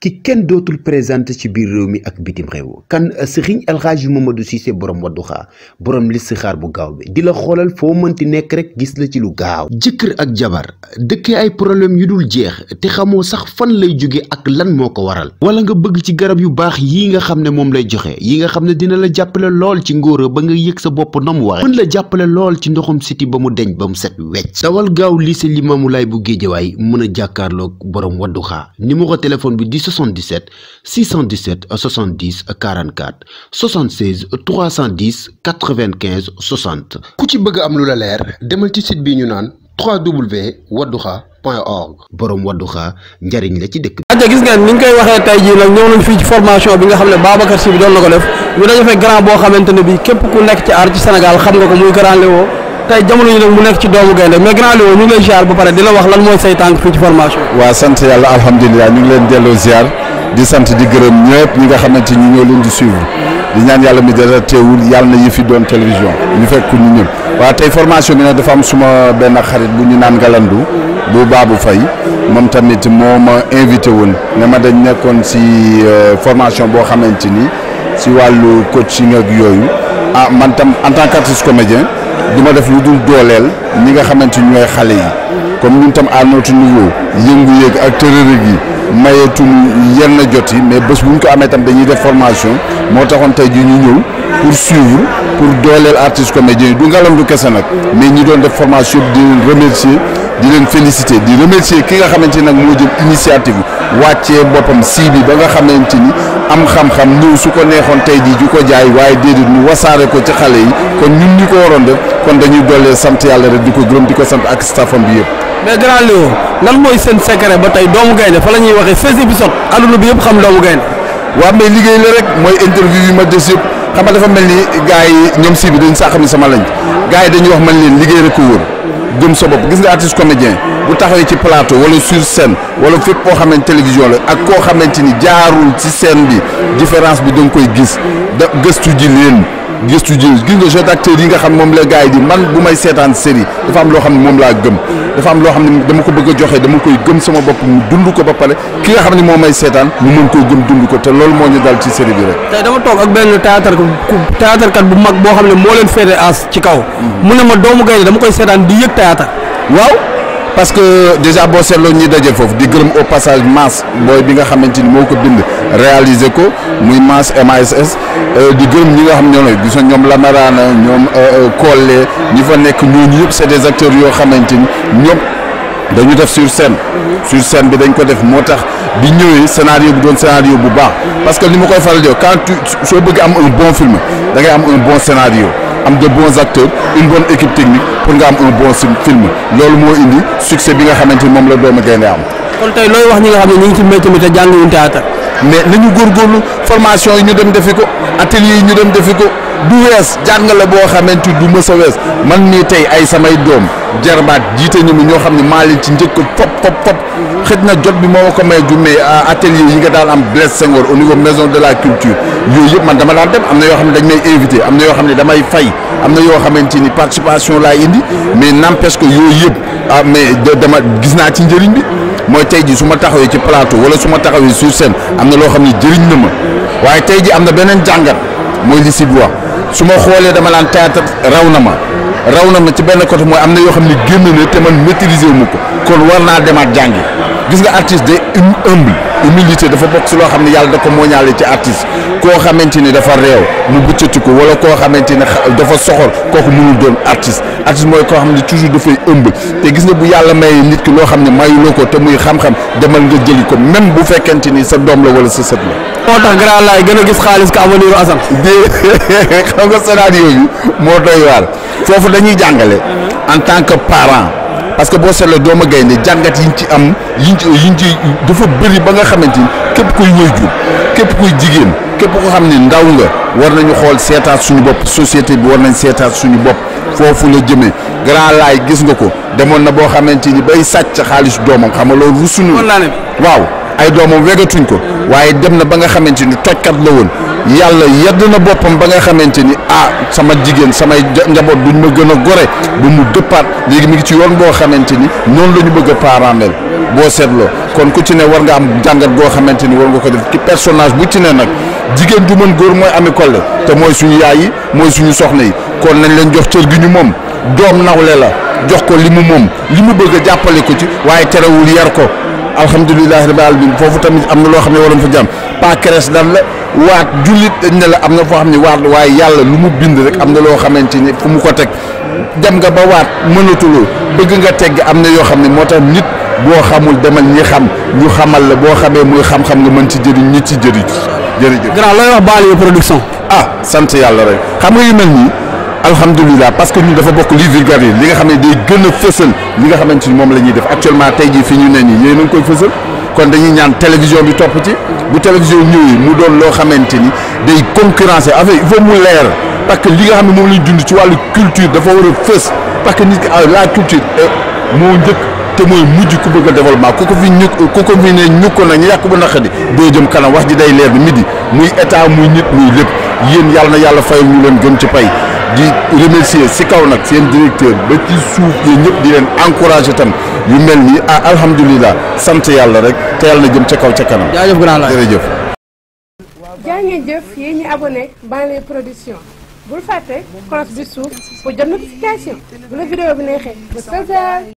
ki kenn dootul présenté ci biir réew mi ak bitim réew kan Serigne El Hadji Mamadou Cissé borom Wadduha borom listixaar bu gaaw bi di la xoolal foo mënti nekk rek gis la ci lu gaaw. jëkkër ak jabar dëkkee ay problème yu dul jeex te xamoo sax fan lay jóge ak lan moo ko waral. wala nga bëgg ci garab yu baax yii nga xam ne moom lay joxe yi nga xam ne dina la jàppale lool ci ngóora ba nga yëg sa bopp na mu waxe mën la jàppale lool ci ndoxum siti ba mu deñ ba mu set wecc. dawal gaaw lycée Limamoulaye bu Guédiawaye mën a jàkkaarloog borom Wadduha numéro téléphone bi di 77 617 70 44 76 310 95 60. ku ci bëgg am lu la leer demal ci site bi ñu naan www.wadduha.org. borom Wadduha njariñ la ci dëkk bi. gis ngeen ni ñu koy waxee tey jii nag ñëw nañ fii ci formation bi nga xam ne Babacar Sy bi doon na ko def ñu dañu fay grand boo xamante ne bii képp ku nekk ci aar ci Sénégal xam nga ko muy Grand Léo tey jamono yi nag mu nekk ci doomu gaynde mais Grand Léo ñu ngi lay ziar ba pare di la wax lan mooy say tànk fii ci formation. waaw sant yàlla alhamdulilah ñu ngi leen delloo ziar di sant di gërëm ñëpp ñi nga xamante ni ñoo leen di suivre di ñaan yàlla mi dara teewul yàlla na yëfi doon télévision ñu fekk ñu ñëpp. waaw tey formation bi nag dafa am suma benn xarit bu ñu naan Galandou bu Babou Faye moom tamit moo ma invité woon ne ma dañ nekkoon si formation boo xamante ni si wàllu coaching ak yooyu man tam en tant qu'artiste comédien du ma def lu dul dooleel ñi nga xamante ni ñooy xale yi comme ñun tam à notre niveau yëngu-yëg ak tërërëg yi mayeetuñu yenn jot yi mais bés bu ñu ko amee tam dañuy def formation moo taxoon tey jii ñu ñëw pour suivre pour dooleel artiste comédien yi du Galandou kese nag mais ñi doon def formation di leen remercier di leen féliciter di remercier ki nga xamante ni nag moo jël initiative wàccee boppam sii bi ba nga xamante ni am xam-xam ñëw su ko neexoon tey jii ju ko jaay waaye déedéet ñu wasaare ko ci xale yi kon ñun ñi ko waroon def kon dañuy doolee sant yàlla rek di ko gërëm di ko sant ak staffam bi yëpp. mais Grand Léo lan mooy seen secret ba tey doomu gaynde fa la ñuy waxee 16 épisodes àdduna bi yëpp xam doomu gaynde. waaw mais liggéey la rek mooy interview yi ma des yëpp xam nga dafa mel ni gars yi ñoom si bi dañ saa xam ni sama lañ gars yi dañuy wax man leen liggéey rek ko wër gëm sa bopp gis nga artiste comédien bu taxawee ci plateau wala sur scène wala fépp koo xamante télévision la ak koo xamante ni jaarul ci scène bi différence bi da nga koy gis da gëstu ji leen gëstu ji gis nga jeu d'acteur yi nga xam moom la gars yi di man bu may seetaan série dafa am loo xam ne moom laa gëm dafa am loo xam ne dama ko bëgg a joxe dama koy gëm sama bopp mu dund ko ba pare ki nga xam ne moom may seetaan mu mën koo gëm dund ko te loolu moo ñu dal ci série bi rek. tey dama toog ak benn théâtre kat bu mag boo xam ne moo leen féete as ci kaw. mu ne ma doomu gaynde dama koy seetaan di yëg théâtre. waaw parce que déjà boo seetloo ñuy daje foofu di gërëm au passage Mass booy bi nga xamante ni moo ko bind réaliser ko muy Mass MASS di gërëm ñi nga xam ñoo gis nga ñoom Lamarana ñoom Collé ñi fa nekk ñooñu yëpp c'est des acteurs yoo xamante ni ñoom dañu def sur scène bi dañ ko def moo tax bi ñëwee scénario bi doon scénario bu baax parce que li ma koy faral di quand soo bëgg am un bon film da ngay am un bon scénario am de bons acteurs une bonne équipe technique pour nga am un bon film loolu moo indi succès bi nga xamante ni moom la doomu gaynde am. kon tey looy wax ñi nga xam ne ñu ngi ci métier mi te jànguwuñ théâtre. mais nañu góorgóorlu formation yi ñu dem defi ko atelier yi ñu dem defi ko du wees jàng la boo xamante du mës a wees man mii tey ay samay doom jarbaat jiite ñu ñoo xam ne maa leen ci njëkk fop xëj na jot bi moo ko may jummee atelier yi nga daan am Blaise Senghor au niveau maison de la culture yooyu yëpp man dama daan dem am na yoo xam ne dañ may invité am na yoo xam ne damay fay am na yoo xamante ni participation laay indi mais n'empêche que yooyu yëpp mais dama gis naa ci njëriñ bi mooy tey ji su ma taxawee ci plateau wala su ma taxawee sur scène am na loo xam ne jëriñ na ma waaye tey ji am na beneen jàngat mooy li si bu wax su ma xoolee dama naan théâtre raw na ma ci benn côté mooy am na yoo xam ne génn na te man maîtriser wu ma ko kon war naa demaat jàngi gis nga artiste de humilité dafa bokk si loo xam ne yàlla da ko mooñaale ci artiste koo xamante ni dafa réew mu buccati ko wala koo xamante ni dafa soxor kooku mënul doon artiste mooy koo xam ne toujours dafay ëmb te gis nga bu yàlla may nit ki loo xam ne mayuloo ko te muy xam-xam demal nga jëli ko même bu fekkente ni sa doom la wala sa sët la. moo tax Grand laay gën a gis xaalis ka avenir Assane. xam nga scénario bi moo doy waar foofu dañuy jàngale en tant que parent parce que boo seetloo doomu gaynde jàngat yiñ ci am yiñ ci dafa bëri ba nga xamante ni képp kuy waajur képp kuy jigéen képp ko xam ne ndaw nga war nañu xool seetaat suñu bopp société bi war nañ seetaat suñu bopp foofu la jëmee Grand laay gis nga ko demoon na boo xamante ni bay sàcc xaalis doomam xam nga loolu rusuñu waaw ay doomam wegatuñ ko waaye dem na ba nga xamante ni tojkat la woon yàlla yedd na boppam ba nga xamante ni sama jigéen samay njaboot duñ ma gën a gore ba mu dëppaat léegi mi ngi ci yoon boo xamante ni noonu la ñu bëgg a paarandel boo seetloo kon ku ci ne war nga am jàngat goo xamante ni war nga ko def ci personnage bu ci ne nag jigéen ju mën góor mooy Ami Collé te mooy suñu yaay yi mooy suñu soxna yi kon nañ leen jox cër gi ñu moom doom nawle la jox ko li mu moom li mu bëgg a jàppale ko ci waaye terewul yar ko alhamdulilahi rabbil alamin foofu tamit am na loo xam ne waroon fa jàmm pas crèche dan la waat jullit dañ ne la am na foo xam ne waat waaye yàlla lu mu bind rek am na loo xamante ni fu mu ko teg dem nga ba waat mënatuloo bëgg nga tegg am na yoo xam ne moo tax nit boo xamul demal ñi xam ñu xamal la boo xamee muy xam-xam nga mën ci jëriñ ñi ci jëriñ jërëjëf. grand looy wax Banlieue Production. sant yàlla rek xam nga yu mel nii alhamdulilah parce que ñun dafa bokk li vulgaire li nga xam ne day gën a fësal li nga xamante ni moom la ñuy def actuellement tey jii fi ñu ne nii yéen a ngi koy fësal kon dañuy ñaan télévision bi topp ci bu télévision ñëwee mu doon loo xamante ni day concurrencer avec il faut mu leer parce que li nga xam ne moom la ñu dund ci wàllu culture dafa war a fës parce que nit ki la culture moo njëkk te mooy mujj ku bëgg a développement ku ko fi ne ñukk na ñu yàq bu naqadi doo jëm kanam wax ji day leer bi midi muy état muy nit muy lépp yéen yàlla na yàlla fayal ñu leen gën ci pay di remercier si kaw nag seen directeur ba ci suuf yéen ñëpp di leen encourager tam yu mel nii alhamdulilah sant yàlla rek te yàlla na jëm ca kaw ca kanam. jaajëf grand la jërëjëf. jaa ngeen jëf yéen ñi abonné Banlieue Production bul fàtte cloche bi suuf pour jot notification bu la vidéo bi neexee ba